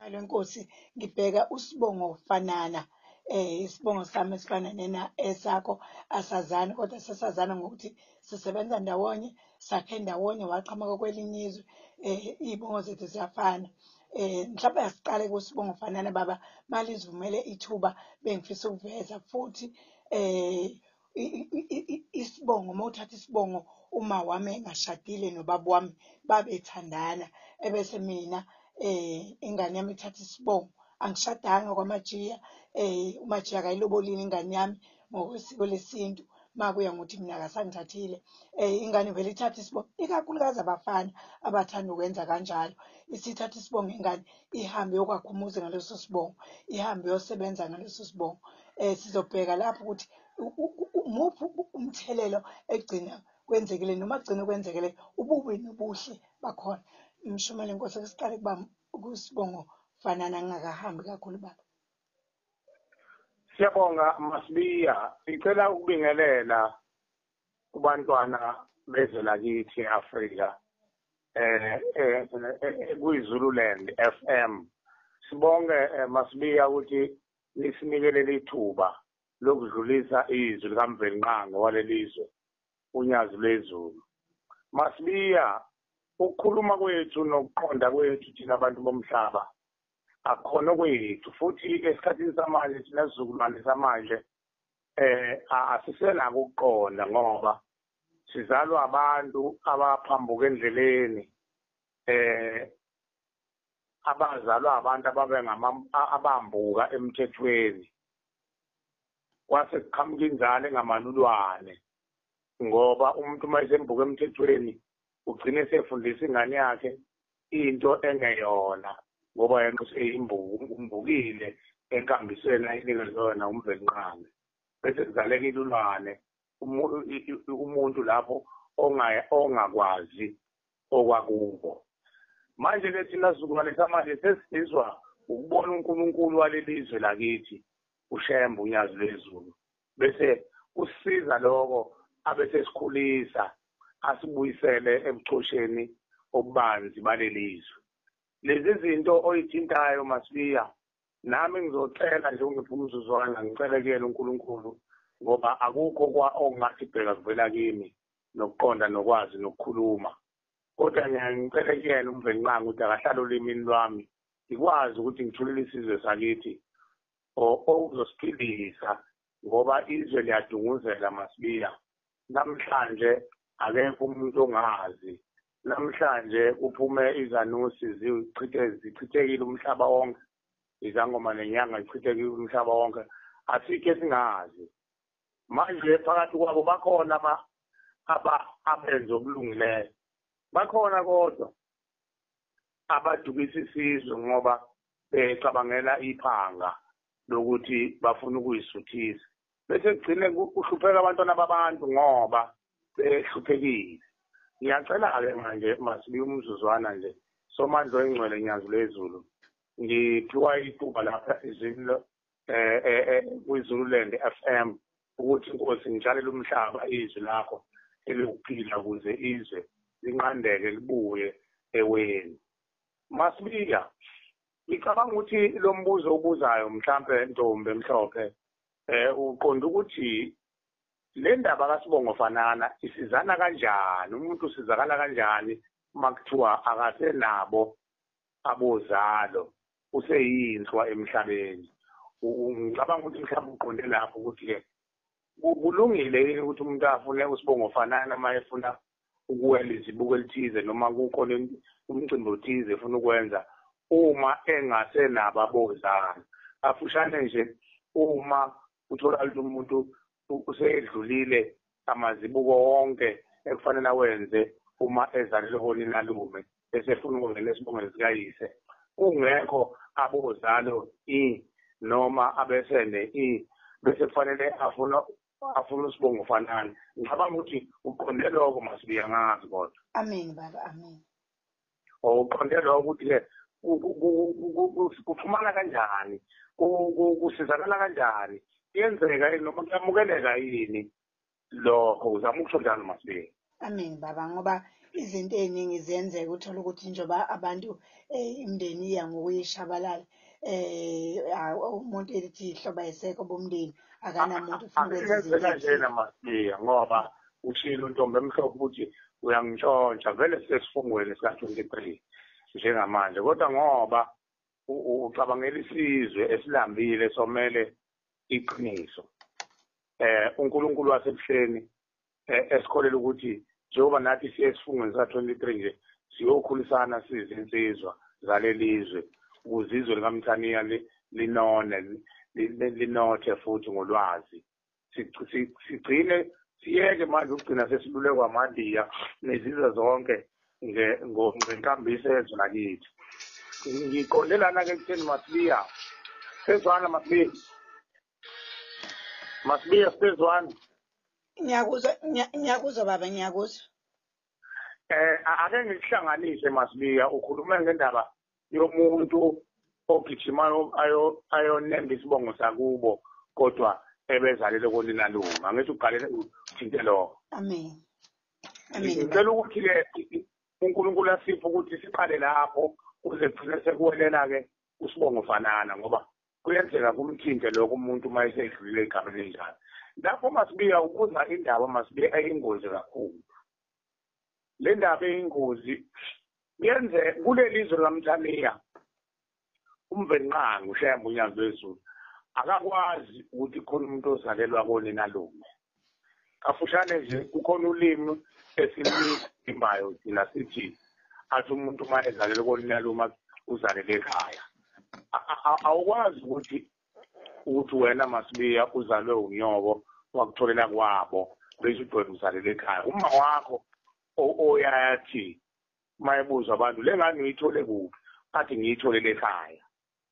Nkosi, ngibheka uSibongo Fanana. Isibongo sami esifana nena esakho, asazani kodwa sesazana ngokuthi sisebenza ndawonye, sakhe ndawonye, waqhamuka kwelinye izwe, iy'bongo zethu ziyafana. Mhlawumbe asiqale kuSibongo Fanana baba, malizivumele ithuba bengifisa ukuveza futhi isibongo. Uma uthatha isibongo, uma wami engashadile nobaba wami babethandana, ebese mina ingane yami ithatha isibongo. Angishadanga kwaMajiya, uMajiya akayilobolile ingane yami ngokwesiko lesintu, makuya ngokuthi mina akasangithathile. Ingane vele ithatha isibongo, ikakhulukazi abafana abathanda ukwenza kanjalo. Isithatha isibongo ingane, ihambe iyokwakha umuzi ngaleso sibongo, ihambe iyosebenza ngaleso sibongo. Sizobheka lapho ukuthi umuphi umthelelo egcina kwenzekile noma kugcine kwenzekile, ububi nobuhle bakhona. Mshumele Nkosi, ake siqale kuba kuSibongo Fanana, ngingakahambi kakhulu baba. Siyabonga Masibiya, sicela ukubingelela kubantwana bezwe lakithi e-Afrika, kwiZululand FM. Sibonge Masibiya ukuthi nisinikele ithuba lokudlulisa izwi likaMvelinqangi walelizwe, uNyazi lwezulu. Masibiya, ukukhuluma kwethu nokuqonda kwethu thina abantu bomhlaba akukhona kwethu, futhi esikhathini samanje thina sizukulwane samanje asisenako ukuqonda, ngoba sizalwa abantu abaphambuka endleleni, abazalwa abantu abambuka emthethweni, kwase kuqhamuka inzalo engamalulwane, ngoba umuntu uma esembuka emthethweni ugcine esefundisa ingane yakhe into engeyona, ngoba yena umbukile enkambisweni ayinikezwe yona uMvelinqangi, bese kuzaleka ilulwane umuntu lapho ongakwazi okwakubo. Manje-ke thina sizukulwane samanje sesizwa ukubona uNkulunkulu walelizwe lakithi, uShembe uNyazi lwezulu, bese kusiza lokho abesesikhulisa asibuyisele ebuchosheni obubanzi balelizwe. Lezi zinto oyithintayo Masibiya, nami ngizocela nje ungiphe umzuzwana ngicele kuyena uNkulunkulu, ngoba akukho kwa okungathi bheka kuvela kimi nokuqonda nokwazi nokukhuluma, kodwa ngiyangicela kuyena uMvelinqangi ukuthi akahlale olimini lwami, ngikwazi ukuthi ngithulele isizwe sakithi okuzosiphilisa, ngoba izwe liyadunguzela Masibiya. Namhlanje akekho umuntu ongazi, namhlanje kuphume izanusi zichithekile umhlaba wonke, izangoma nenyanga zichithekile umhlaba wonke, asikho esingazi. Manje phakathi kwabo bakhona abenza okulungileyo, bakhona kodwa abadukisa isizwe ngoba becabangela iphanga lokuthi bafuna ukuyisuthisa, bese kugcine kuhlupheka abantwana babantu ngoba behluphekile. Ngiyacela-ke manje Masibiya umzuzwana nje, Somandla oyingcwele Nyazi lwezulu, ngiphiwa ithuba lapha izwini kwiZululand FM ukuthi Nkosi ngitshalele umhlaba izwi lakho eliwukuphila ukuze izwe linqandeke libuye eweni. Masibiya, ngicabanga ukuthi lo mbuzo obuzayo mhlampe ntombi emhlophe uqonda ukuthi le ndaba kaSibongo Fanana isizana kanjani, umuntu usizakala kanjani uma kuthiwa akasenabo abozalo, useyinhlwa emhlabeni. Ngicabanga ukuthi mhlawumbe uqonde lapho ukuthi-ke kulungile yini ukuthi umuntu afune uSibongo Fanana uma efuna ukuwela izibuko elithize noma kukhona umcimbi othize efuna ukwenza, uma engasenabo abozalo. Afushane nje, uma uthola ukuthi umuntu usedlulile amazibuko wonke ekufanele awenze uma ezalelwe koninalume, bese efuna ukungena esibongweni sikayise, kungekho abozalo noma abesende bese kufanele afuna uSibongo Fanana. Ngicabanga ukuthi uqonde lokho Masibiya, ngazi kodwa. Amen baba, amen. Uqonde lokho ukuthi-ke kuxhumana kanjani, kusizakala kanjani, kuyenzeka yini noma kuyamukeleka yini lokho, uzama ukusho njalo Masibiya? Amen baba, ngoba Izinto ey'ningi ziyenzeka, uthole ukuthi njengoba abantu imindeni iya ngokuyishabalala, umuntu ethi iy'hlobo ayisekho bomndeni, akanamuntu ufuna ukwenza izinto Angeke kanjena ey'thile. Masibiya, ngoba ushilo ntombi emhlophe ukuthi uyangintshontsha vele sisesifungweni sika-23 njengamanje, kodwa ngoba ucabangela isizwe esilambile somele iqiniso, uNkulunkulu wasebuhleni esikholela ukuthi njengoba nathi siye esifungweni sika-23 nje siyokhulisana sizinsizwa zalelizwe ukuze izwe likaMthaniya linone linothe futhi ngolwazi. Sigcine siyeke manje ukugcina sesilulekwa amaNdiya nezizwe zonke ngenkambiso yezwe lakithi. Ngiqonde lana-ke ekutheni Masibiya, sezwana Masibiya, Masibiya sezwana. Ngiyakuzwa, ngiyakuzwa baba, ngiyakuzwa. Ake ngikuhlanganise Masibiya, ukhulume ngendaba yomuntu ogijima ayonemba isibongo sakubo kodwa ebezalele koninalume. Angithi uqalele uthinte lokho. Amen. Amen. Ngicela ukuthi-ke uNkulunkulu asiphe ukuthi siqale lapho kuze kugcine sekuwelela-ke usibongo fanana, ngoba kuyenzeka kumthinte lokho umuntu uma esedlulile igama elinjalo. Lapho Masibiya ubuza indaba Masibiya eyingozi kakhulu. Le ndaba eyingozi yenze kuleli zwe likaMthaniya uMvelinqangi uShembe uNyazi lwezulu akakwazi ukuthi khona umuntu ozalelwa koninalume. Kafushane nje kukhona ulimi esilimbayo thina sithi athi umuntu uma ezalelwe koninalume uzalele ekhaya. Awukwazi ukuthi wena Masibiya uzalwe unyoko wakutholela kwabo bese uthi wena uzalele ekhaya. Uma wakho oyathi mayebuzwa abantu le ngane uyithole kuphi, athi ngiyitholele ekhaya,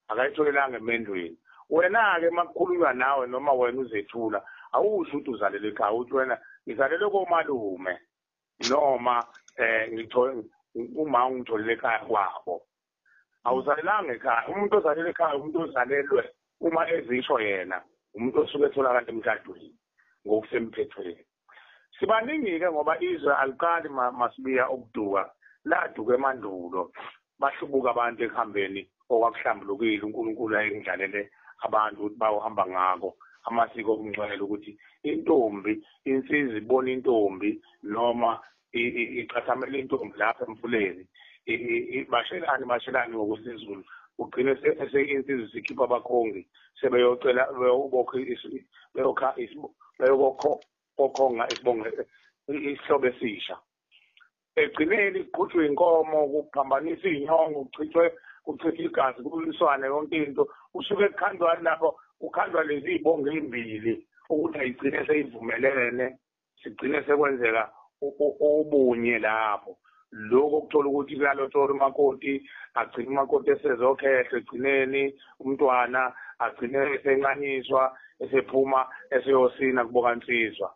akayitholelanga emendweni. Wena-ke makukhulunywa nawe noma wena uzethula awusho ukuthi uzalele ekhaya, uthi wena ngizalelwe komalume noma uma ungitholele ekhaya kwabo. Awuzalelanga ekhaya. Umuntu ozalele ekhaya umuntu ozalelwe uma ezisho yena, umuntu osuke etholakala emshadweni ngokusemthethweni. Sibaningi-ke ngoba izwe aliqali Masibiya ukuduka, laduka emandulo. Bahlubuka abantu ekuhambeni okwakuhlambulukile, uNkulunkulu ayendlalele abantu ukuthi bayohamba ngako amasiko okungcwele, ukuthi intombi insizwa ibona intombi noma icathamela intombi lapha emfuleni, bashelane bashelane ngokwesiZulu, ugcine insizwa sikhipha abakhongi sebeyocela beyokhonga isibongo isihlobo esisha. Egcineni kuqhutshwe inkomo, kuphambanisa iy'nyongo, kuchithwe kuchithwe igazi, kulwiswane yonke into. Kusuke kukhandwa lapho kukhandwa lezi y'bongo ey'mbili ukuthi ayigcine seyivumelene, sigcine sekwenzeka ubunye lapho. Lokho kuthola ukuthi kuyalotsholwa umakoti, agcine umakoti esezokhehla egcineni, umntwana agcine esencanyiswa esephuma eseyosina kubo kansizwa.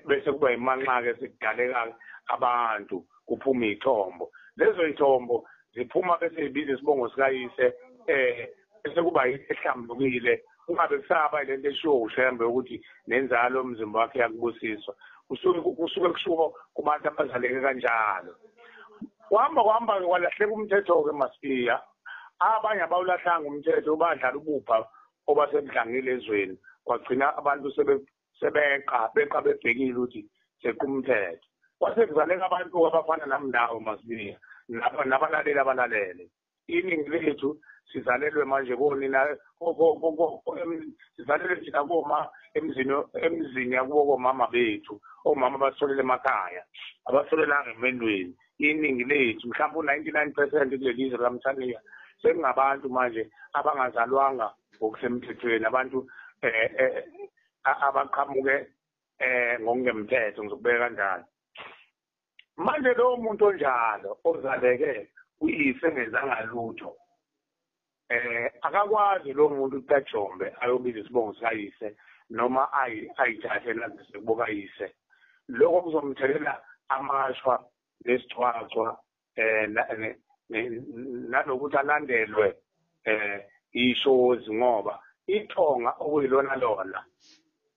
Bese kuba imanxa-ke sekudaleka abantu, kuphuma iy'thombo. Lezo y'thombo ziphuma bese zibiza isibongo sikayise, bese kuba yinto ehlambulukile, kungabe kusaba lento eshiwo uShembe ukuthi nenzalo umzimba wakhe yakubusiswa. Kusuke kushiwo kubantu abazaleke kanjalo. Kuhamba kuhamba-ke kwalahleka umthetho-ke Masibiya. Abanye abawulahlanga umthetho, badlala ubupha obasebudlangile ezweni, kwagcina abantu sebeqa beqa bebhekile ukuthi seqa umthetho. Kwase kuzaleka abantu abafana nami nawe Masibiya, nabalaleli abalalele. Iningi lethu sizalelwe manje konina, sizalelwe thina koma emzini yakubo komama bethu, omama abatholele emakhaya, abatholelanga emendweni. Iningi lethu mhlawumbe u-99% kuleli zwe likaMthaniya sekungabantu manje abangazalwanga ngokusemthethweni, abantu abaqhamuke ngokungemthetho, ngizokubeka kanjalo. Manje lowo muntu onjalo ozaleke uyise engenzanga lutho, akakwazi lo muntu ukuthi ajombe ayobiza isibongo sikayise noma ayithathe landise kubo kayise. Lokho kuzomthelela amashwa nesicwacwa nalokuthi alandelwe ishozi, ngoba ithonga okuyilona lona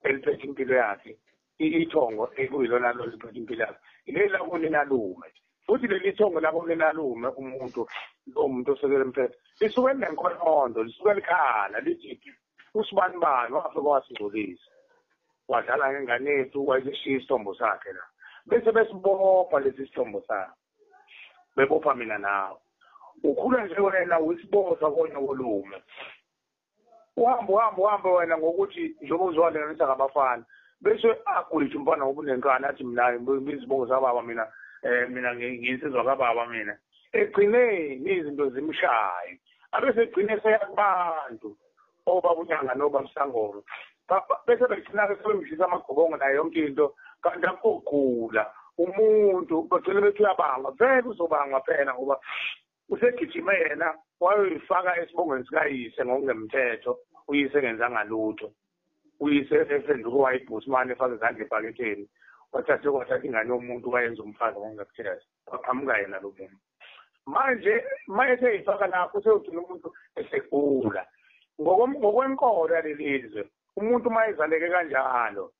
eliphethe impilo yakhe Ithongo ekuyilona lo liphethe impilo yakhe ileli lakoninalume. Futhi leli thongo lakoninalume, umuntu lo muntu osekele emphethe lisuke linenkondo, lisuke likhala lithi usibani bani wafika wasingcolisa, wadlala ngengane yethu, wayeshiya isithombo sakhe la. Bese besibopha lesi sithombo sakhe, bebopha mina nawe. Ukhula nje wena uyisiboshwa konyokolume, uhambe uhambe uhambe wena ngokuthi njengoba uzowalinganisa ngabafana, bese agwethe umfana ngoba unenkani, athi mina izibongo zababa mina, mina ngiyinsizwa kababa mina. Egcineni izinto zimshaye, abese egcine seya kubantu obaba unyanga nobaba Sangoma, bese begcina-ke sebemdlisa amagobongo nayo yonke into, kanti akugula umuntu. Bagcine bethi uyabangwa, vele uzobangwa phela ngoba usegijime yena wayoyifaka esibongweni sikayise ngokungemthetho, uyise engenzanga lutho. Uyise ephenduke wayibhusmane, efake izandla ebhaketheni, wathathe kwathatha ingane yomuntu wayenza umfazi ngokungemthetho, waqhamuka yena lo muntu. Manje uma eseyifaka lapho useyogcina umuntu esegula. Ngokwenkolo yaleli zwe, umuntu uma ezaleke kanjalo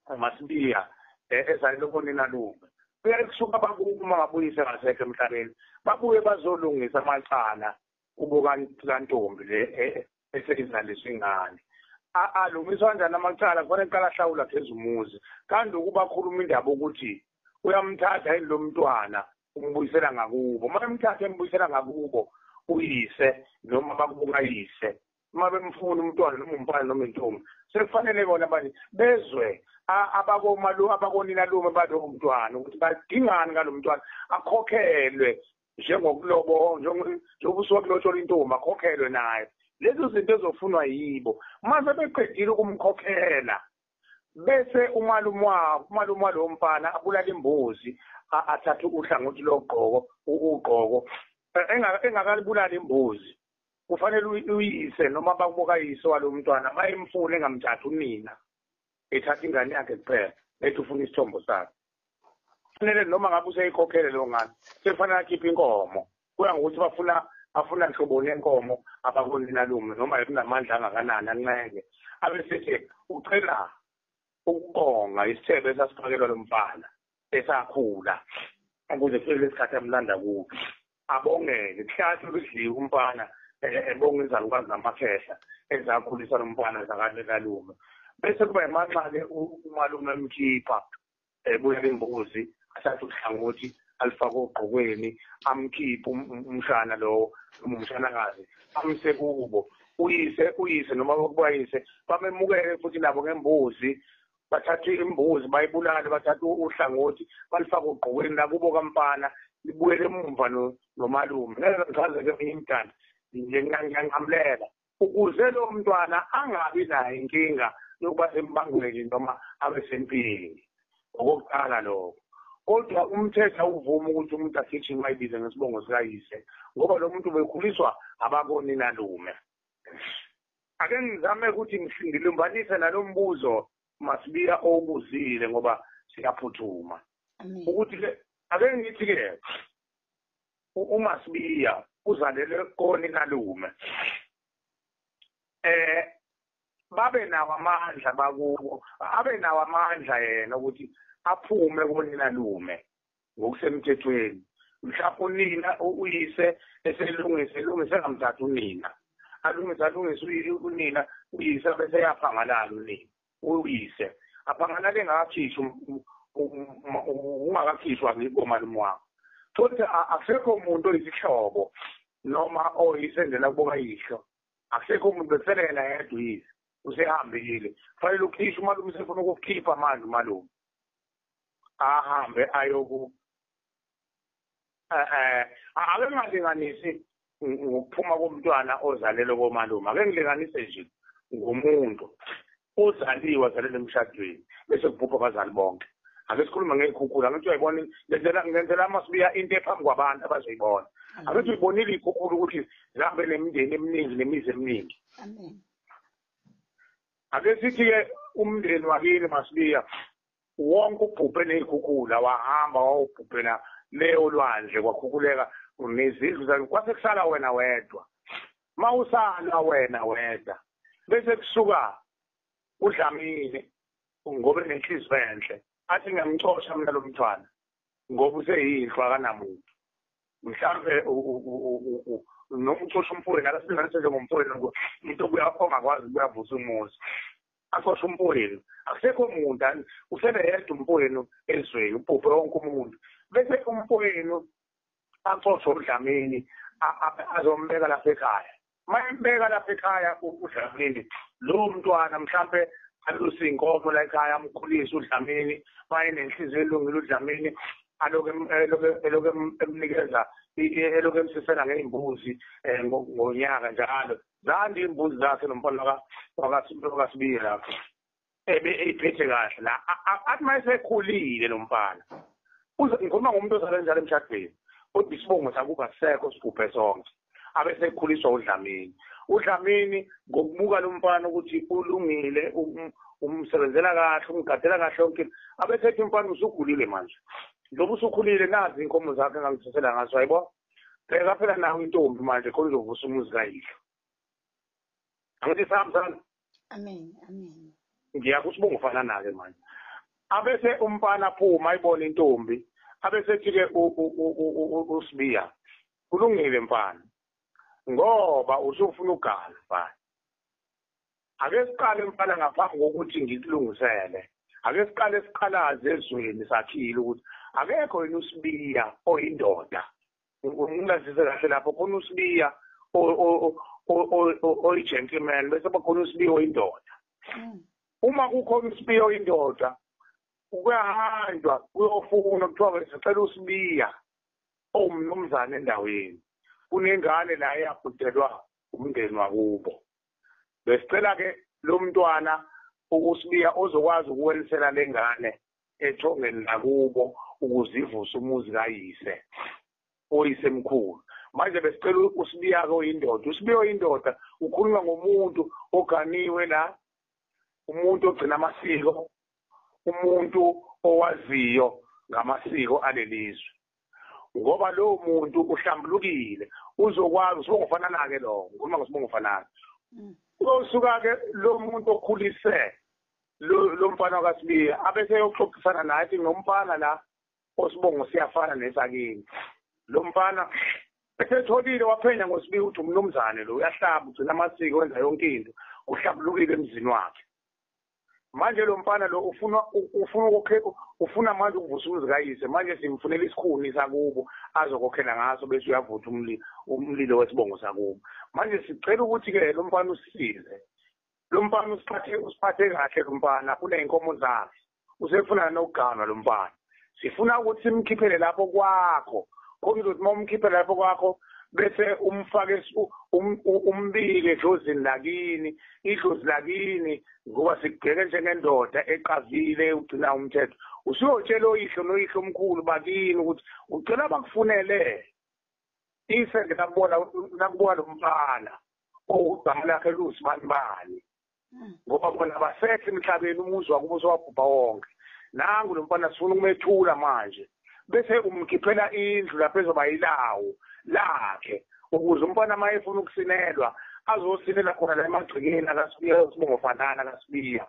uMasibiya, ezalele koninalume, kuyaye kusuka bakubo uma ngabuyise ngasekho emhlabeni, babuye bazolungisa amacala kubo kantombi le eseyizaliswa ingane. Alungiswa kanjani amacala? Kufanele kuqala ahlawula phezu umuzi. Kanti ukuba khuluma indaba ukuthi uyamthatha yini lo mntwana umbuyisela ngakubo, uma emthatha embuyisela ngakubo uyise noma bakubo kayise, uma bemfuna umntwana noma umfana noma intombi, sekufanele bona manje bezwe abakoninalume balowo mntwana ukuthi badingani ngalo mntwana, akhokhelwe njengokulobo, njengoba usuka kulotshola intombi, akhokhelwe naye. Lezo zinto ezofunwa yibo. Uma sebeqedile ukumkhokhela, bese umalume wabo, umalume walowo mfana abulala imbuzi, athathe uhlangothi logqoko, ugqoko engakalibulali imbuzi, kufanele uyise noma bakubo kayise walo mntwana mayemfuna engamthathi unina, ethatha ingane yakhe kuphela, ethi ufuna isithombo sakhe. Kufanele noma ngabe useyikhokhele leyo ngane, sekufanele akhiphe inkomo. Kuya ngokuthi bafuna afuna nhloboni yenkomo abakoninalume, noma kunamandla angakanani, anceke abe sethi ucela ukubonga isithebe esasiphakelwa lo mfana esakhula ukuze kufike lesikhathi amlanda kuwo, abongeke kuhlatshwe kudliwe umfana, ebonga izalukazi namakhehla ezakhulisa lo mfana zakaninalume. Bese kuba imanxa-ke umalume emkhipha, ebuyela imbuzi, athathe uhlangothi alifake ogqokweni, amkhiphe umshana lowo noma umshanakazi, amse kubo uyise noma bakubayise, bamemukele futhi nabo ngembuzi, bathathe imbuzi bayibulale, bathathe uhlangothi balifake ogqokweni lakubo kamfana, libuyele emumva nomalume. Ngeke ngichaze-ke eminye imidana nje, ngiyanqamulela ukuze lo mntwana angabi nayo inkinga yokuba sembangweni noma abe sempini. Okokuqala lokho. Kodwa umthetho awuvumi ukuthi umuntu agijime ayibize ngesibongo sikayise, ngoba lo muntu ubekhuliswa abakoninalume. Ake ngizame ukuthi ngilumbanise nalo mbuzo Masibiya owubuzile, ngoba siyaphuthuma. Ukuthi-ke ake ngithi-ke uMasibiya uzalelwe koninalume, babe nawo amandla bakubo, abe nawo amandla yena ukuthi aphume koninalume ngokusemthethweni. Mhlawumbe unina uyise eselungise elungise engamthathi unina, alungise alungise unina uyise, bese eyaphangalala unina uyise aphangalala engakakhishwa, ungakakhishwa komalume wakho. Futhi akusekho umuntu oyisihlobo noma oyisendela kubo kayihlo, akusekho umuntu, bekusele yena yedwa uyise usehambile. Kufanele ukhishwe umalume, usefuna ukukhipha manje umalume, ahambe ayoku ake ngingalinganisi ngokuphuma komntwana ozalelwe komalume, ake ngilinganise nje ngomuntu ozaliwe azalelwe emshadweni bese kubhubha abazali bonke. Ake sikhulume ngey'khukhula, angithi uyayibona, ngenzela amaSibiya into ephambi kwabantu abazoyibona. Angithi uyibonile iy'khukhula ukuthi zihambe nemindeni eminingi nemizi eminingi. Ake sithi-ke umndeni wakini Masibiya wonke ubhubhe ney'khukhula, wahamba wawubhubhela leyo lwandle, kwakhukhuleka nezindlu zakhe, kwase kusala wena wedwa. Uma usala wena wedwa, bese kusuka uDlamini ngoba enenhliziyo enhle, athi ngiyamxosha mina lo mntwana ngoba useyinhlwa akanamuntu. Mhlambe noma uxosha umfowenu, akasilinganise njengomfowenu umuntu obuya ongakwazi ukuyavusa umuzi, axoshe umfowenu, akusekho muntu, usebeyedwa umfowenu ezweni, ubhubhe wonke umuntu. Bese umfowenu axoshe uDlamini azombeka lapha ekhaya. Mayembeka lapha ekhaya uDlamini, lo mntwana mhlambe aluse inkomo la ekhaya, amkhulise uDlamini, mayenenhliziyo elungile uDlamini, aloke emnikeza, eloke emsisela ngey'mbuzi ngonyaka njalo. Zandi iy'mbuzi zakhe nomfana wakaSibiya lapho ebe eyiphethe kahle la. Athi uma esekhulile lo mfana, ngikhuluma ngomuntu ozalwe njalo emshadweni, kodwa isibongo sakuba sisekho sibhubhe sonke, abe sekhuliswa uDlamini. UDlamini ngokubuka lo mfana ukuthi ulungile, umsebenzela kahle, umgadela kahle yonke, abe sethi umfana usugulile manje, njengoba usukhulile nazi inkomo zakhe engangithathela ngazo, hayibo, bheka phela nawe intombi manje khona uzovusa umuzi kayihlo. Angithi sihambisana? Amen, amen. Ngiyakusibonga ufana nake manje. Abese umfana aphuma ayibone intombi, abesethi-ke uSibiya, kulungile mfana, ngoba usufuna ugana mfana. Ake siqale mfana ngaphambi kokuthi ngikulungisele, ake siqale siqalaze ezweni sakhile ukuthi akekho yini uSibiya oyindoda. Ngingazise kahle lapho, khona uSibiya oyi-gentleman, bese bakhona uSibiya oyindoda. Uma kukhona uSibiya oyindoda, kuyahanjwa kuyofuna, kuthiwa sicela uSibiya owumnumzane endaweni, kunengane la eyabhudelwa umndeni wakubo, besicela-ke lo mntwana uSibiya ozokwazi ukuwelisela le ngane ethongeni lakubo ukuze ivuse umuzi kayise oyisemkhulu. Manje besicela uSibiya-ke oyindoda. USibiya oyindoda ukhuluma ngomuntu oganiwe la, umuntu ogcina amasiko, umuntu owaziyo ngamasiko alelizwe, ngoba lowo muntu uhlambulukile, uzokwazi. Usibongo fanana-ke lo, ngikhuluma ngosibongo fanana. Uyosuka-ke lo muntu okhulise lo mfana wakaSibiya, abese eyoxoxisana naye, athi nomfana la osibongo siyafana nesakini. Lo mfana esetholile waphenya ngoSibiya ukuthi umnumzane lo uyahlaba, ugcina amasiko, wenza yonke into, uhlambulukile emzini wakhe. Manje lo mfana lo ufuna manje ukuvusa umuzi kayise, manje simfunela isikhuni sakubo azokokhela ngaso, bese uyavutha umlilo wesibongo sakubo. Manje sicela ukuthi-ke lo mfana usisize, lo mfana usiphathe kahle, lo mfana uney'nkomo zakhe, usefuna nokuganwa lo mfana. Sifuna ukuthi simkhiphele lapho kwakho, khona uzothi uma umkhiphela lapho kwakho bese umfake umbike edlozini lakini, idlozi lakini, ngoba sikubheke njengendoda eqavile ugcina umthetho. Usuyotshela oyihlo noyihlo omkhulu bakini ukuthi ucela bakufunele isende nakubona lo mfana owugama lakhe lusibanibani, ngoba bona basekho emhlabeni, umuzi wakubo usewabhubha wonke. Nangu lo mfana sifuna ukumethula manje, bese umkhiphela indlu lapho ezoba yilawo lakhe, ukuze umfana uma efuna ukusinelwa azosinela khona la emagcekeni akaSibiya, usibongo fanana kaSibiya.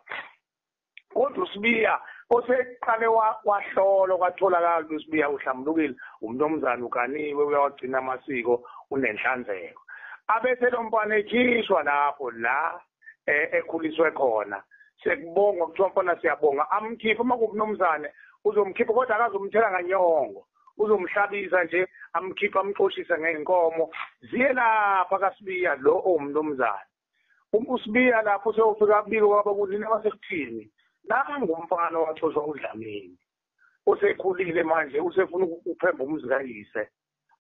Kodwa uSibiya oseqale wahlolwa kwatholakala ukuthi uSibiya uhlambulukile, umnumzane uganiwe, uyawagcina amasiko, unenhlanzeko. Abese lo mfana ekhishwa lapho la ekhuliswe khona, sekubongwa kuthiwa mfana siyabonga, amkhiphe. Uma kuwumnumzane uzomkhipha, kodwa akazomthela nganyongo, uzomhlabisa nje, amkhiphe, amxoshise ngey'nkomo ziye lapha kaSibiya lo owumnumzane. USibiya lapho useyofika abike kwaba kunini abasekuthini, nangu umfana owaxoshwa uDlamini osekhulile manje, usefuna ukuphemba umuzi kayise,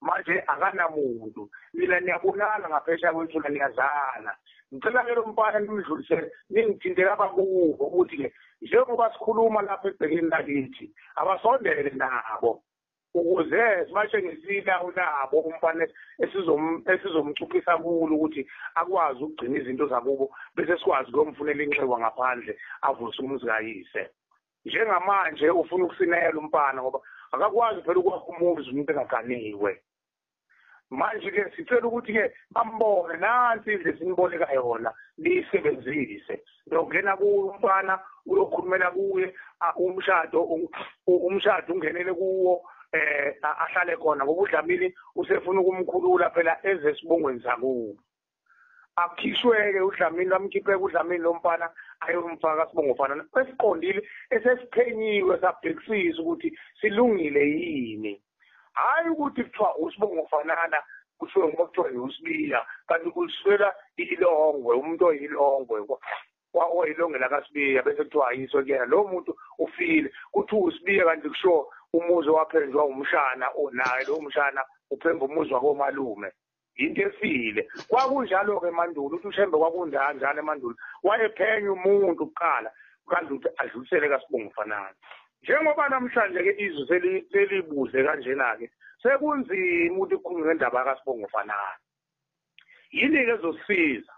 manje akanamuntu, nina niyabonana ngaphesheya kwethuna, niyazana. Ngicela-ke lo mfana nimdlulisele, ningithintele abakubo ukuthi-ke njengoba sikhuluma lapha ebhekeni lakithi, abasondele nabo ukuze sibatshengise ilawo labo umfana esizomcuphisa kulo ukuthi akwazi ukugcina izinto zakubo, bese sikwazi ukuyomfunela inxewa ngaphandle avuse umuzi kayise. Njengamanje ufuna ukusinela umfana ngoba akakwazi phela ukwakha umuzi umuntu engaganiwe. Manje-ke sicela ukuthi-ke bambone nansi indlu esiniboleka yona, niyisebenzise. Uyongena kuwo umfana, uyokhulumela kuye, umshado ungenele kuwo, ahlale khona ngoba uDlamini usefuna ukumkhulula phela eze esibongweni sakubo. Akhishwe-ke uDlamini, bamkhiphe uDlamini lo mfana ayomfaka sibongo fanana esiqondile esesiphenyiwe sabhekisisa ukuthi silungile yini. Hhayi ukuthi kuthiwa usibongo fanana kuthiwe ngoba kuthiwa uSibiya, kanti kuswela ilongwe, umuntu oyilongwe oyilonge lakaSibiya, bese kuthiwa ayiswe kuyena lowo muntu ufile. Kuthiwa uSibiya kanti kusho umuzi owaphenjwa umshana onaye, lowo mshana uphemba umuzi wakomalume, into efile. Kwakunjalo-ke emandulo, ukuthi uShembe kwakunjalo emandulo, wayephenya umuntu kuqala kanti ukuthi adlulisele kaSibongo fanana. Njengoba namhlanje-ke izwe selibuze kanjena-ke, sekunzima ukuthi kukhulunywe ngendaba kaSibongo fanana. Yini-ke ezosiza?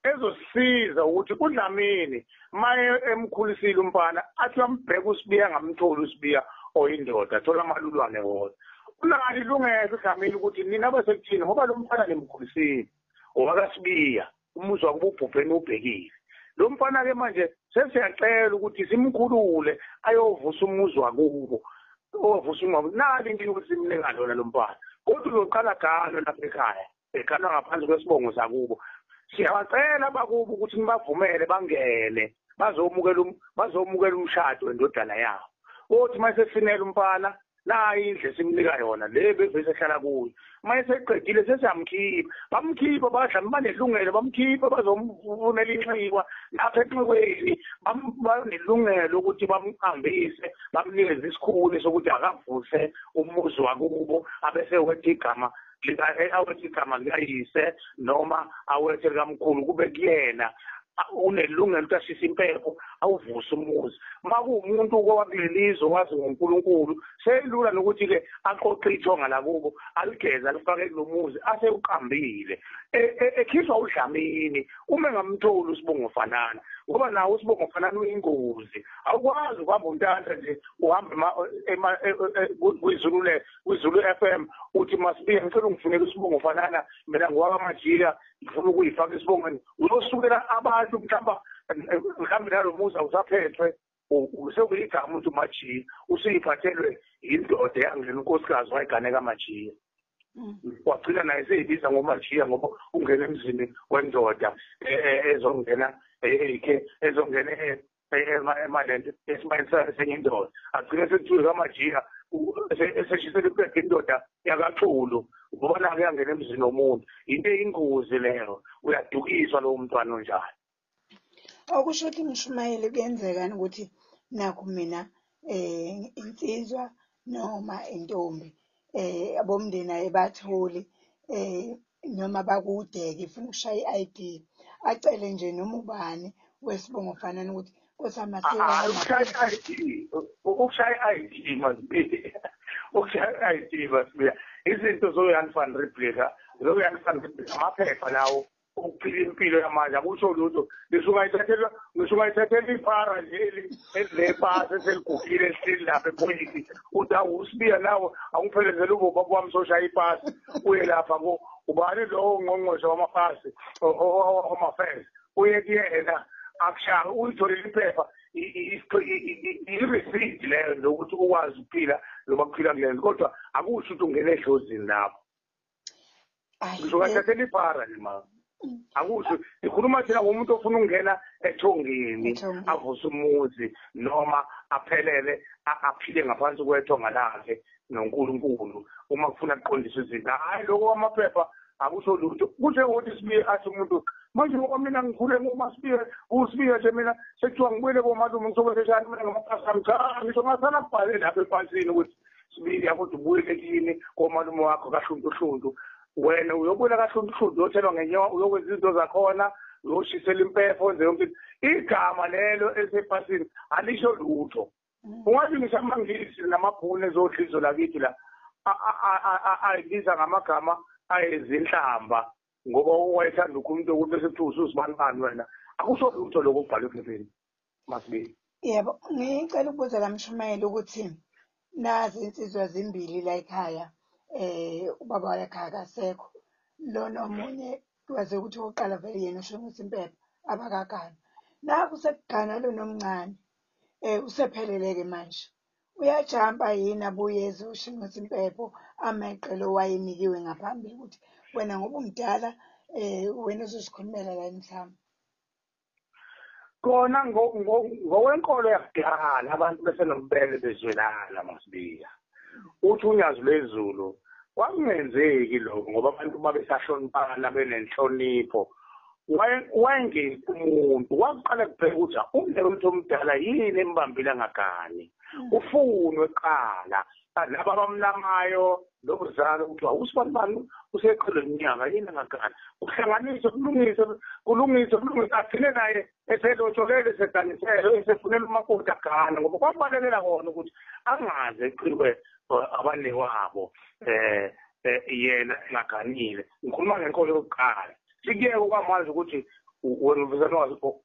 Ezosiza ukuthi uDlamini maye emkhulisile umfana, athi uyambheka uSibiya, angamtholi uSibiya oyindoda, athola amalulwane wodwa. Unalo ilungelo uDlamini ukuthi nina basekuthini, ngoba lo mfana nimkhulisile owakaSibiya, umuzi wakubo ubhubheni ubhekile. Lo mfana-ke manje sesiyacela ukuthi simkhulule ayovusa umuzi wakubo, ovusa umuzi. Nali inkinga ukuthi simnika lona lo mfana, kodwa uzoqala galo lapha ekhaya, eganwa ngaphansi kwesibongo sakubo. Siyabacela bakubo ukuthi nibavumele bangene, bazomukela umshado wendodana yabo. Othi mayesefinela umfana, nayi indlu esimnika yona le bevese ehlala kuyo. Mayeseqedile sesiyamkhipha, bamkhipha badla banelungelo, bamkhipha bazomfunela inxiwa lapha enxiweni, banelungelo ukuthi bamhambise, bamnikeze isikhuni sokuthi akavuse umuzi wakubo, abese wetha igama awethe igama likayise noma awethe likamkhulu, kube kuyena. Unelungelo ukuthi ashise impepho awuvuse umuzi. Uma kuwumuntu owakulelizwe wazi ngoNkulunkulu, selula nokuthi-ke aqoqe ithonga lakubo aligeze alifake kulo muzi asewuqambile, ekhishwa uDlamini uma engamtholi uSibongo fanana, ngoba nawo uSibongo fanana uyingozi. Awukwazi ukuhamba untanta nje uhambe kwiZulu FM uthi Masibiya ngicela ungifunele uSibongo fanana, mina ngowakaMajiya ngifuna ukuyifaka esibongweni. Uyosukela abantu mhlawumbe nalo muzi awusaphethwe, sekuyigama ukuthi uMajiya, usuyiphathelwe indoda eyangena unkosikazi wayigane kaMajiya, wagcina naye seyibiza ngoMajiya ngoba ungena emzini wendoda ezongena ezongena emalento esibayeni senye indoda, agcine sekuthiwe kaMajiya, eseshisela impepho indoda yakaXulu ngoba naku yangena emzini womuntu. Into eyingozi leyo, uyadukiswa lowo mntwana onjalo. Okusho ukuthi mshumayeli, kuyenzeka ukuthi nakhu mina insizwa noma intombi abomndeni ayibatholi noma bakude-ke, ifuna ukushaya i-I_D, acele nje noma ubani wesibongo fanana ukuthi ukushaya i-I_D Masibiya, ukushaya i-I_D Masibiya, izinto zoYan van Riebeeck, zoYan van Riebeeck, amaphepha lawo ukuphila impilo yamanje akusho lutho. Ngisho ungayithathela iphara nje elilepasi eseligugile elihleli lapha ephoyisi, uthi awu uSibiya nawe awungiphelezele ubaba wami soshaya ipasi, uye lapha ubani lowo ngqongqoshe wamapasi home affairs, uye kuyena akushaya uyitholele iphepha, i-receipt leyo nje ukuthi ukwazi ukuphila noma kuphila kulento, kodwa akusho ukuthi ungene edlozini lapho. Ngisho ungathathela iphara nje ma, akusho. Ngikhuluma thina ngomuntu ofuna ukungena ethongeni, avuse umuzi noma aphelele aphile ngaphansi kwethonga lakhe noNkulunkulu, uma kufuna kuqondiswe izinto. Hhayi lokho kwamaphepha akusho lutho. Kunjengokuthi Sibiya athi umuntu manje ngoba mina ngikhule ngoMasibiya, uSibiya nje mina sekuthiwa ngibuyele komalume ngizobe seshani mina ngamapasi ami. Cha, ngisho ngasala kubhale lapha epasini ukuthi Sibiya kodwa ubuyele kini komalume wakho kaHluntuhluntu. Wena uyobuyela kaHluntuhluntu, uyothelwa ngenyawo, uyokwenza izinto zakhona, uyoshisela impepho, wenze yonke into. Igama lelo elisepasini alisho lutho. Ungathi ngisho amaNgisi namabhunu ezodla izwe lakithi la ayibiza ngamagama ayezinhlamba, ngoba wayethanda ukhuluma ukuthi bese kuthiwa ususibanibani wena. Akusho lutho lokho okubhalwe ephepheni Masibiya. Yebo, ngicela ukubuza la mshumayeli ukuthi nazi insizwa zimbili la ekhaya, Ubaba wakhaya akasekho. Lona omunye kwaze ukuthi oqala vele yena ushonisa impepho abakagani. Nakhu sekugana lona omncane, usephelele-ke manje. Uyajampa yini abuye ezoshintsha impepho ameqe lo wayenikiwe ngaphambili ukuthi wena ngoba umdala wena uzosikhulumela la emhlaba. Kona ngokwenkolo yakudala abantu besenobubele bezwelana Masibiya. Uthi uNyazi lwezulu kwakungenzeki lokho ngoba abantu babesahloniphana benenhlonipho. Wayengekho umuntu waqala kubheka ukuthi umndeni omdala yini embambile angagani, ufunwe kuqala laba abamlamayo lobuzalo kuthiwa usibanibani useqhelwe iminyaka yini angagani, kuhlanganiswe kulungiswe kulungiswe kulungiswe, agcine naye eselotsholele eseganisele esefunela umakoti agane, ngoba kwakubalekela kona ukuthi angaze eqiwe abanewabo yena engaganile. Ngikhuluma ngenkolo yokuqala. Sikuyeke kwamanje ukuthi wena uvizana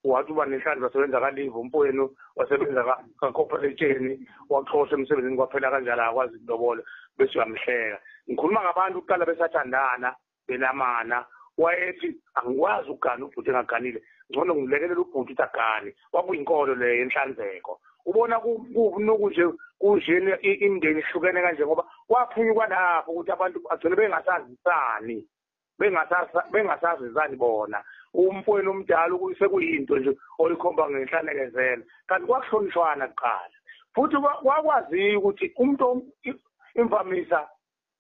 wathi uba nenhlanhla wasebenza kalive, umfowenu wasebenza ka-corporation, waxoshwa emsebenzini kwaphela kanjalo akwazi ukulobola bese uyamhleka. Ngikhuluma ngabantu kuqala besathandana belamana, wayethi angikwazi ukugana ubhuti engaganile, ngcono ngilekelela ubhuti ukuthi agane. Kwakuyinkolo le yenhlanzeko. Ubona kubunuku nje kunjena imindeni ihlukene kanje ngoba kwaphunyukwa lapho ukuthi abantu bagcine bengasazisani, bengasazizani bona. Umfowenu omdala sekuyinto nje oyikhomba ngenhlanekezela, kanti kwakuhlonishwana kuqala. Futhi kwakwaziwa ukuthi umuntu imvamisa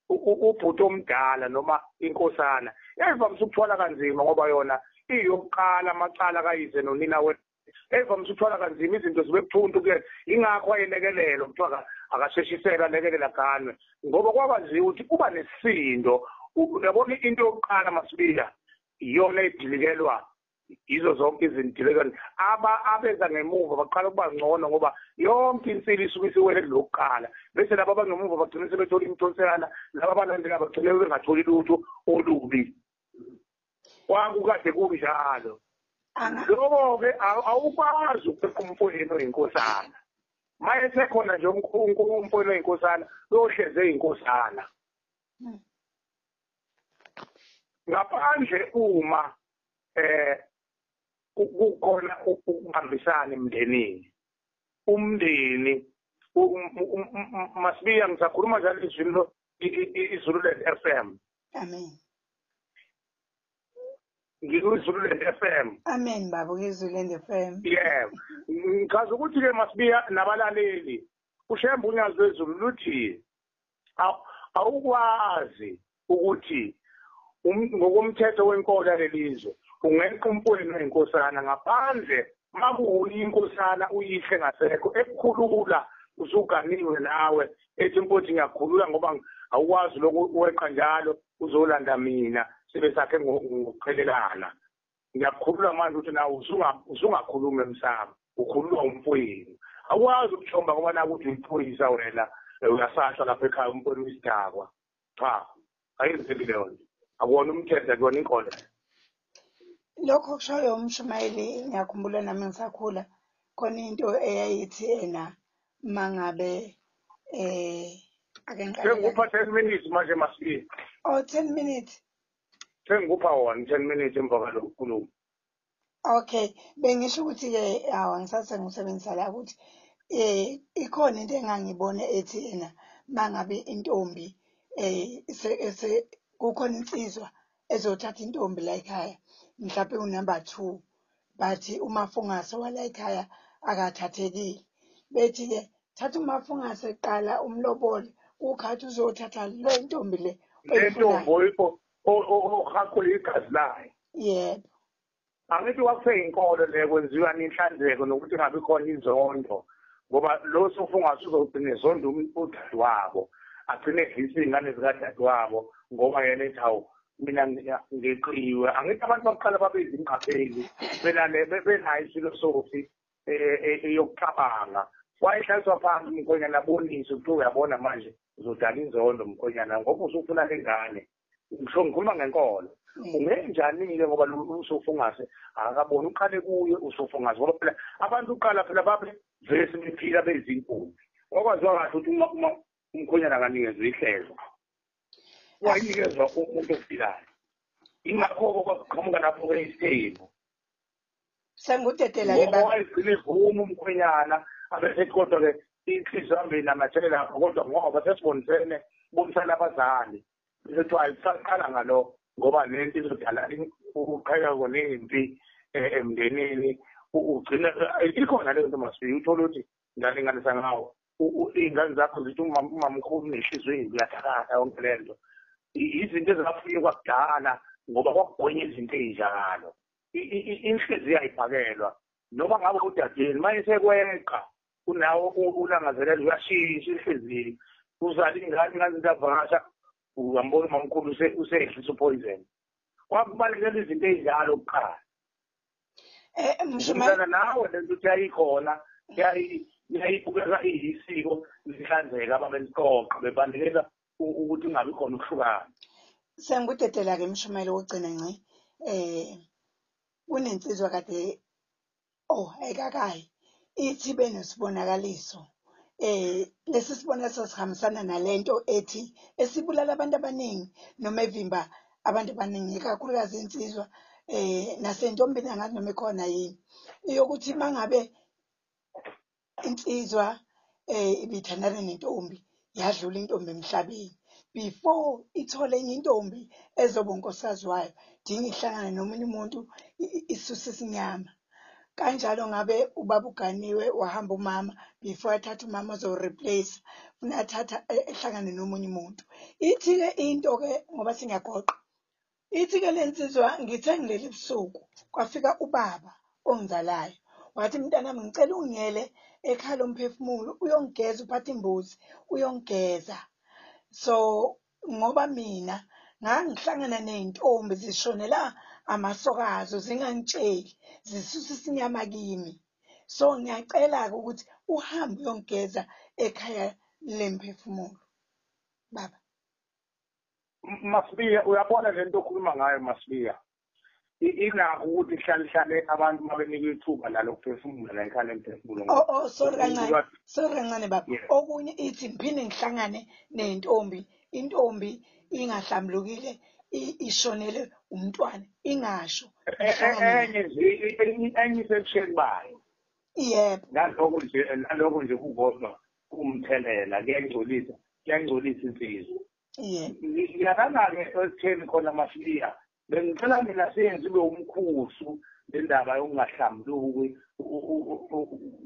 ubhuti omdala noma inkosana yayivamise ukuthwala kanzima ngoba yona iyokuqala amacala kayise nonina we, yayivamise ukuthwala kanzima izinto zibe buthuntu kuyena, ingakho wayelekelelwa kuthiwa akasheshisele alekelela aganwe, ngoba kwakwaziwa ukuthi kuba nesisindo. Uyabona into yokuqala Masibiya iyona edilikelwa yizo zonke izinto abeza ngemuva baqala ukuba ngcono ngoba yonke insili isuke isiwele kulokuqala, bese laba abangemuva bagcine sebethola imithonselana, laba abalandela bagcine bengatholi lutho olubi. Kwakukade kunjalo. Lokho-ke awukwazi ukweqa umfowenu oyinkosana. Maye sekhona nje umfowenu oyinkosana uyohleze eyinkosana. Ngaphandle uma kukhona ukubambisana emndenini. Umndeni Masibiya ngisakhuluma njalo izwi iZululand FM. Amen. NgikuZululand FM. Amen baba, kuZululand FM. Yebo. Ngichaza ukuthi ke Masibiya nabalaleli, uShembe uNyazi lwezulu luthi awukwazi ukuthi ngokomthetho wenkolo yalelizwe ungeqa umfowenu oyinkosana ngaphandle makuyinkosana uyihle ngasekho ekukhulula usuganiwe nawe ethi mfowethu ngiyakhulula ngoba awukwazi lokhu weqa njalo uzolanda mina sibe sakhe ngokuqhelelana. Ngiyakukhulula manje ukuthi nawe usungakhuluma emsamo, ukhululwa umfowenu. Awukwazi ukuthomba ngoba naku uthi uyiphoyisa wena uyasashwa lapha ekhaya umfowenu uyisidakwa. Cha, ayenzeki leyo nto. Akuwona umthetho, akuwona inkolo. Lokho kushoyo umshumayeli, ngiyakhumbula nami ngisakhula khona into eyayithi ena mangabe ake ngiqale. Sengikupha 10 minutes manje Masibiya. Oh, 10 minutes. Sengikupha wona 10 minutes emva kwalokhu khuluma. Okay, bengisho ukuthi ke awu ngisathe ngisebenzisa la ukuthi ikhona into engangibone ethi ena mangabe intombi kukhona insizwa ezothatha intombi la ekhaya mhlawumbe unumber 2, bathi umafungase wala ekhaya akathathekile, bethi ke thatha umafungase kuqala umlobole ukhathi uzothatha le ntombi le lentombi ohaqule igazi layo. Yebo. Angithi kwakuseyinkolo le kwenziwa inhlanzeko nokuthi ingabi khona inzondo, ngoba lo sofungase uzogcina ezonda udadewabo, agcine edlisa iy'ngane zikadadewabo ngoba yena ethi hawu mina ngeqiwe. Angithi abantu bakuqala babe izingqapheli benayo ifilosofi yokucabanga. Wayehlaliswa phansi umkhwenyana aboniswe ukuthi uyabona manje uzodala inzondo umkhwenyana ngoba usufuna le ngane. Ngisho ngikhuluma ngenkolo. Ungenjani-ke ngoba usofungase akaboni uqale kuye usofungase, ngoba phela abantu uqala phela babe vese bephila bezinkumbi. Kwakwaziwa kahle ukuthi uma umkhwenyana akanikezwe ihlezo. Wayinikezwa umuntu ophilayo. Ingakho kwaqhamuka lapho-ke isithembu. Sengudedela ke baba. Wayegcina evuma umkhwenyana abesethi kodwa-ke inhliziyo yami inamathele lapho, kodwa ngoba sesibonisene bonisana abazali. Bese kuthiwa ayisaqala ngalo ngoba lento izodala uqhekeko nempi emndenini. Ugcina ikhona leyo nto Masibiya, uthole ukuthi ngalinganisa ngawo iy'ngane zakho zithi umamkhulu unenhliziyo embi, uyathakatha yonke le nto. Izinto ezingafika kudala ngoba kwakugwenya izinto ey'njalo. Inhliziyo ayiphakelwa noma ngabe udadeni manje sekweqa unawo ulangazelela uyashintsha inhliziyo, uzala ingane ingane ziyavakasha uyambona umamkhulu usehlisa upoison. Kwakubalekela izinto ey'njalo kuqala. Mshana nawe lento ukuthi yayikhona yayibukeka iyisiko lihlanzeka ababeliqoqa bebalekela ukuthi kungabi khona ukuhlukana. Sengikudedela-ke Mshumayeli wokugcina nci. Kunensizwa kade ayikakayi ithi benesibonakaliso. Lesi sibonakaliso sihambisana nalento ethi esibulala abantu abaningi noma evimba abantu abaningi ikakhulukazi insizwa nasentombini angazi noma ikhona yini yokuthi mangabe insizwa ibithandana nentombi yadlula intombi emhlabeni, before ithole enye intombi ezoba unkosikazi wayo dinga ihlangane nomunye umuntu isuse isinyama. Kanjalo ngabe ubaba uganiwe wahamba umama, before athathe umama ozo-replace funa athatha ehlangane nomunye umuntu. Ithi-ke into-ke ngoba singiyagoqa, ithi-ke le nsizwa ngithe ngilele ebusuku kwafika ubaba ongizalayo wathi mntanami ngicela ungiyele ekhaya lomphefumulo uyongigeza, uphathe imbuzi uyongigeza. So ngoba mina ngangihlangana ney'ntombi zishonela amasokazo zingangitsheli zisusa isinyama kimi, so ngiyacela-ke ukuthi uhambe uyongigeza ekhaya lemphefumulo baba. Masibiya, uyabona lento okhuluma ngayo Masibiya, inakho ukuthi ihlale hlale abantu mabenikwe ithuba nalokuphefumula la ekhaya lemphefumulo. Oh sorry kancane, sorry kancane baba. Okunye ithi ngiphinde ngihlangane nentombi, intombi ingahlambulukile ishonele umntwana ingasho. Enye nje enye isebusheni bayo. Yebo. Nalokho nje kukodwa kumthelela kuyangcolisa, kuyangcolisa insizwa. Yebo. Ngiyakana-ke ekutheni khona Masibiya, bengicela mina siyenze ube umkhusu le ndaba yokungahlambuluki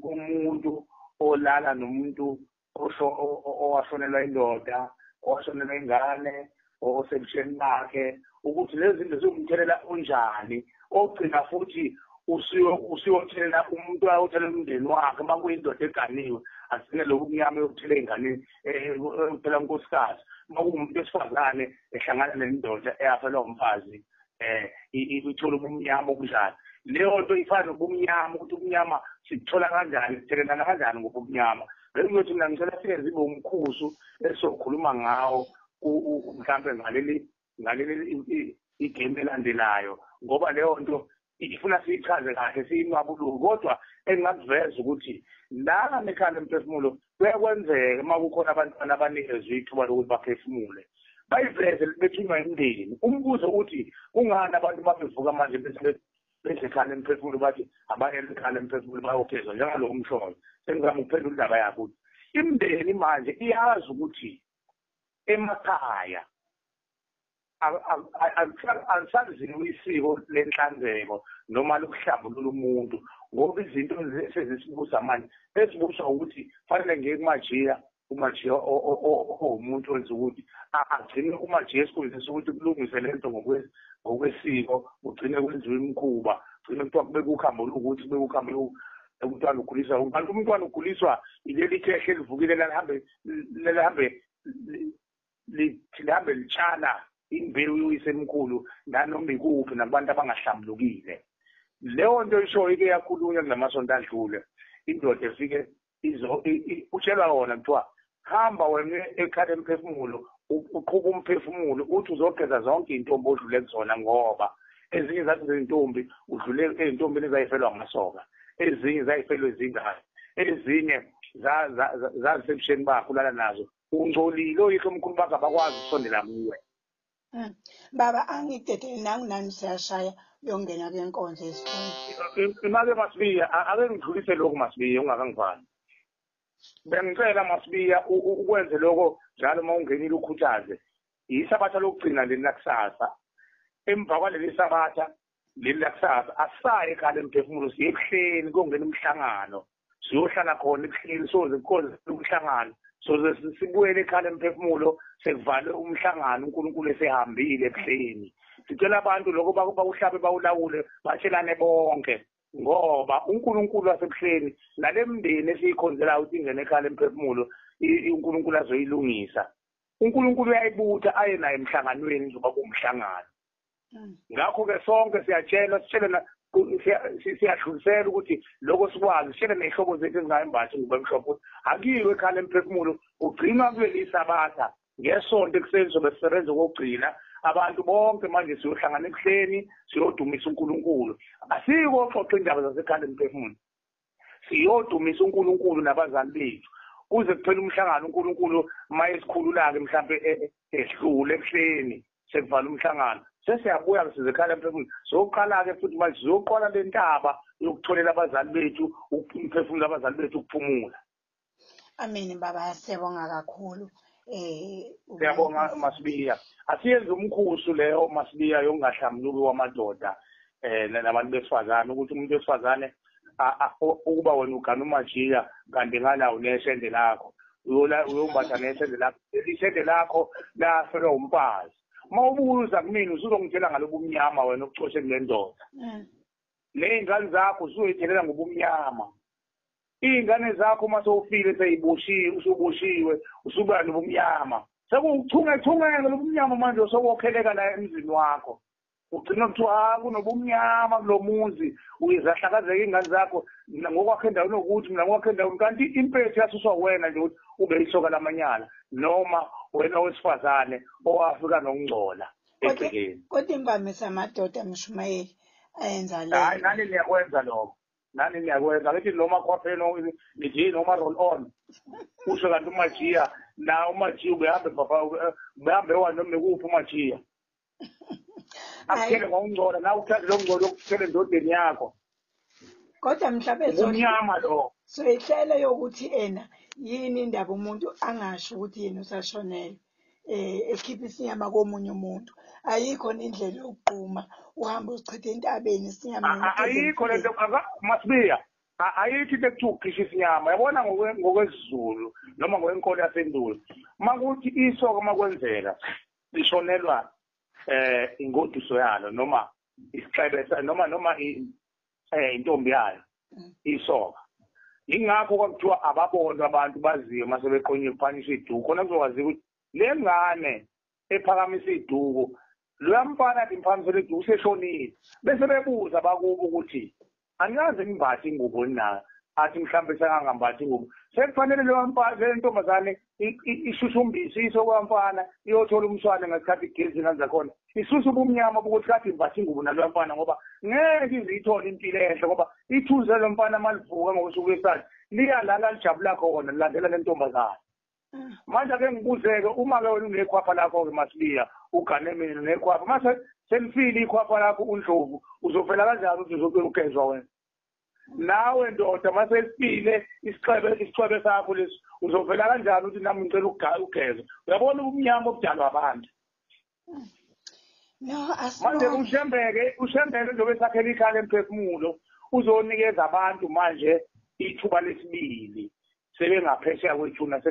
komuntu olala nomuntu owashonelwa indoda, owashonelwa ingane, osebusheni bakhe, ukuthi lezi zinto ziwumthelela onjani ogcina futhi usiyothelela umuntu ayothelela umndeni wakhe. Uma kuyindoda eganiwe agcine lokhu kumnyama yokuthela ey'nganeni yokuthela unkosikazi. Uma kuwumuntu wesifazane ehlangana nendoda eyafelwa umfazi ithola ubumnyama obunjani. Leyo nto ifana nobumnyama, ukuthi ubumnyama sithola kanjani, sithelelana kanjani ngobumnyama. Bengizothi mina ngicela siyenze ibe umkhusu esizokhuluma ngawo mhlampe ngaleli igame elandelayo, ngoba leyo nto ifuna siyichaze kahle siyinwabuluke. Kodwa engingakuveza ukuthi la ekhaya lemphefumulo kuyakwenzeka uma kukhona abantwana abanikezwe ithuba lokuthi baphefumule bayiveze bethunywa imndeni. Umbuzo uthi kungani abantu babevuka manje bese ekhaya lemphefumulo bathi abaye ekhaya lemphefumulo bayogezwa njengalowo msholo. Sengizama ukuphendula indaba yakho ukuthi imndeni manje iyazi ukuthi emakhaya alisaziwa isiko lenhlanzeko noma lokuhlambulula umuntu, ngoba izinto sezisibusa manje esibuswa ukuthi fanele ngiye kumajiya, umajiya owumuntu wenza ukuthi agcine umajiya esikhundleni sokuthi kulungise lento ngokwesiko, kugcine kwenziwe imikhuba, kugcine kuthiwa kubeke ukhambo lokuthi kubeke ukhambo umntwana ukhuliswa. Kanti umntwana ukhuliswa ileli khehla elivukile lihambe litshala imbewu yoyisemkhulu nanoma ikuphi nakubantu abangahlambulukile. Leyo nto isho ike yakhulunywa kulamasonto adlule, indoda efike utshelwa yona kuthiwa hamba wena ekhaya lemphefumulo uqhuba umphefumulo uthi uzogeza zonke iy'ntombi odlule kuzona, ngoba ezinye zathi izintombi udlule ey'ntombini ezayifelwa amasoka, ezinye zayifelwe izingane, ezinye zazisebusheni bakho ulala nazo, ungcolile oyihlo omkhulu bakho abakwazi ukusondela kuwe. Baba, angidedele nangu nani siyashaya uyongena kwenkonzo esikhulu. Imake Masibiya, ake ngidlulise lokhu Masibiya ungakangivali. Bengicela Masibiya ukwenze lokho njalo uma ungenile ukhuthaze. Isabatha lokugcina leli lakusasa. Emva kwaleli sabatha leli lakusasa asaye ekhaya lemphefumulo, siye ebuhleni kuyongena umhlangano. Siyohlala khona ebuhleni soze kukhona umhlangano. Soze sibuyele ekhaya lemphefumulo sekuvalwe umhlangano uNkulunkulu esehambile ebuhleni. Sicela abantu lokho bakuhlabe bawulawule batshelane bonke, ngoba uNkulunkulu wasebuhleni nalemndeni esiyikhonzelayo ukuthi ingene ekhaya lemphefumulo uNkulunkulu azoyilungisa. uNkulunkulu uyayibutha aye naye emhlanganweni njengoba kuwumhlangano. Ngakho-ke sonke siyatshelwa, sitshelena, siyadlulisela ukuthi lokho sikwazi, sitshele ney'hlobo zethu ezingayembathi ngubo emhlophe ukuthi akuyiwe ekhaya lemphefumulo, kugcinwa kuleli sabatha ngesonto ekuseni sobe sisebenza okokugcina. Abantu bonke manje siyohlangana ebuhleni siyodumisa uNkulunkulu. Asikoxoxa indaba zasekhaya lemphefumulo, siyodumisa uNkulunkulu nabazali bethu kuze kuphele umhlangano. uNkulunkulu mayesikhulula-ke mhlampe ehlule ebuhleni sekuvala umhlangano, sesiyabuya size ekhaya lemphefumulo. Siyoqala-ke futhi manje siyoqala le ntaba yokutholela abazali bethu umphefumulo, abazali bethu ukuphumula. Amen baba, siyabonga kakhulu. Siyabonga Masibiya. Asiyenze umkhusu leyo Masibiya yokungahlambuluki kwamadoda nabantu besifazane, ukuthi umuntu wesifazane ukuba wena ugana umajiya kanti ngala uneshende lakho, uyombatha neshende lakho, ishende lakho lafelwa umfazi. Uma ubuza kumina usuzongitshela ngalobumnyama wena obucoshe kule ndoda. Ney'ngane zakho usuzoyithelela ngobumnyama. Iy'ngane zakho uma sewufile seyiboshiwe, usuboshiwe, usuba nobumnyama. Sekuwuchungechungeke lobumnyama manje sokokheleka la emzini wakho. Ugcina kuthiwa kunobumnyama kulo muzi, uyizahlakazeka iy'ngane zakho ngokwakho endaweni yokuthi mina ngokwakho endaweni, kanti impethu yasuswa wena nje ukuthi ube isoka lamanyala noma wena owesifazane owafika nokungcola egcekeni. Kodwa imvamisa amadoda mshumayeli ayenza le. Hayi, nani niyakwenza lokho. Nani niyakwenza. Akithi noma khwapheni nithi noma roll on. Usho kanti umajiya na umajiya ubehambe papa ubehambe wa noma kuphi umajiya. Akuthele ngokungcola nawe uthathe lo ngcolo okuthele endodeni yakho. Kodwa mhlawumbe umnyama lo. Soyihlele yokuthi ena yini indaba umuntu angasho ukuthi yena usashonelwe ekhipha isinyama komunye umuntu. Ayikho indlela yokugquma uhambe uzichithe entabeni isinyama. Ayikho lento Masibiya. Ayikho into ekuthiwa ukukhishwa isinyama. Yabona ngokwesiZulu noma ngokwenkolo yasendulo, makuthi isoka makwenzeka lishonelwa ingoduso yalo noma isixebe noma intombi yayo isoka. Ingakho kwakuthiwa ababonwa abantu baziwe mase beqonyiwe kuphanisha iduku, khona kuzokwaziwa ukuthi le ngane ephakamisa iduku loya mfana athi imphakamisele iduku useshonile. Bese bebuza bakubo ukuthi anikaze nimbathe ingubo na, athi mhlawumbe sengangambathi ingubo. Sekufanele leyo mfana le ntombazane ishushumbise isokwamfana iyothola umswane ngesikhathi igezi ingane zakhona, isusa ubumnyama bokuthi kade imbathe ingubo naloya mfana, ngoba ngeke ize iyithole impilo enhle, ngoba ithunzi lalo mfana malivuka ngosuku lwesithathu liyalala lijabula khona lilandela le ntombazane. Manje ake ngibuzeke, uma-ke wena unekhwapha lakho-ke Masibiya, ugane mina nekhwapha, mase selifile ikhwapha lakho uNdlovu, uzovela kanjani ukuthi uzocela ugezwa wena? Nawe ndoda mase sifile isixebe sakho lesi, uzovela kanjani ukuthi nami ngicela ukugezwa? Uyabona ubumnyama obudalwa abantu. No, manje uShembeke njengoba esakhela ikhala emphefumulo, uzonikeza abantu manje ithuba lesibili sebengaphesheya kwethuna,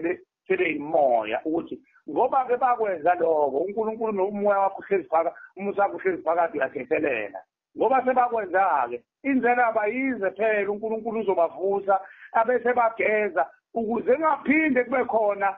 sebeyimoya, ukuthi ngoba-ke bakwenza lokho uNkulunkulu nomoya wakho uhlezi phakathi, umusa wakho uhlezi phakathi, uyathethelela. Ngoba sebakwenza-ke indlela abayize phela, uNkulunkulu uzobavusa abese bageza ukuze ngaphinde kube khona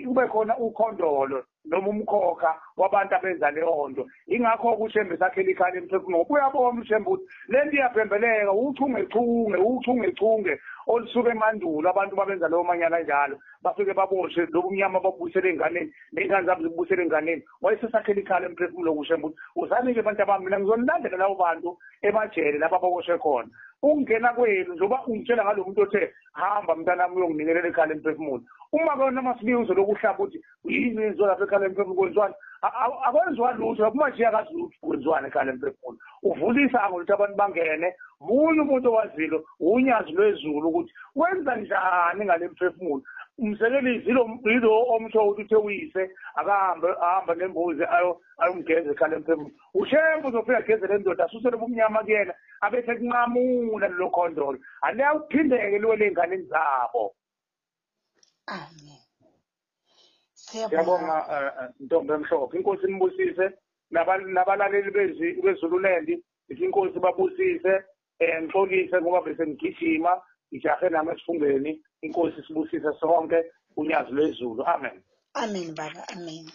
kube khona ukhondolo noma umkhokha wabantu abenza leyo nto. Ingakho uShembe sakhela ikhala emphefumulo, ngoba uyabona uShembe ukuthi le nto iyaphembeleka, uchungechunge olusuka emandulo abantu babenza leyo manyala njalo, bafike baboshwe lobu mnyama babuyisele enganeni, ney'ngane zabo zibuyisele enganeni. Wayesesakhela ikhala emphefumulo uShembe ukuthi uzanike abantu abami, mina ngizonilandela labo bantu emajele lapho ababoshwe khona. Ukungena kwenu njengoba ungitshela ngalo muntu othe hamba mntanami uyonginikelela ekhaya lemphefumulo, uma kona masibiya uzolokhu uhlaba ukuthi yini yenziwa lapha ekhaya lemphefumulo, kwenziwani? Akwenziwa lutho lapho, manje akazi lutho kwenziwani ekhaya lemphefumulo. Uvula isango ukuthi abantu bangene, munye umuntu owazilo unyazi lwezulu ukuthi wenza njani ngale mphefumulo. Umsekelisi yilo omsho ukuthi uthe uyise akahambe ahamba nembuzi ayomgeza ekhaya lemphefumulo. Ushembe uzofika ageze le ndoda, asuse lobumnyama kuyena, abese kunqamula lelo khondolo, aliyawuphindeke liwele ey'nganeni zabo. Amen. Siyabonga ntombi emhlophe, inkosi inibusise nabalaleli beZululand, ithi inkosi babusise. Ngixolise ngoba bese ngigijima ngijahe nami esifungeni. Inkosi sibusise sonke, unyazi lwezulu. Amen. Amen baba, amen.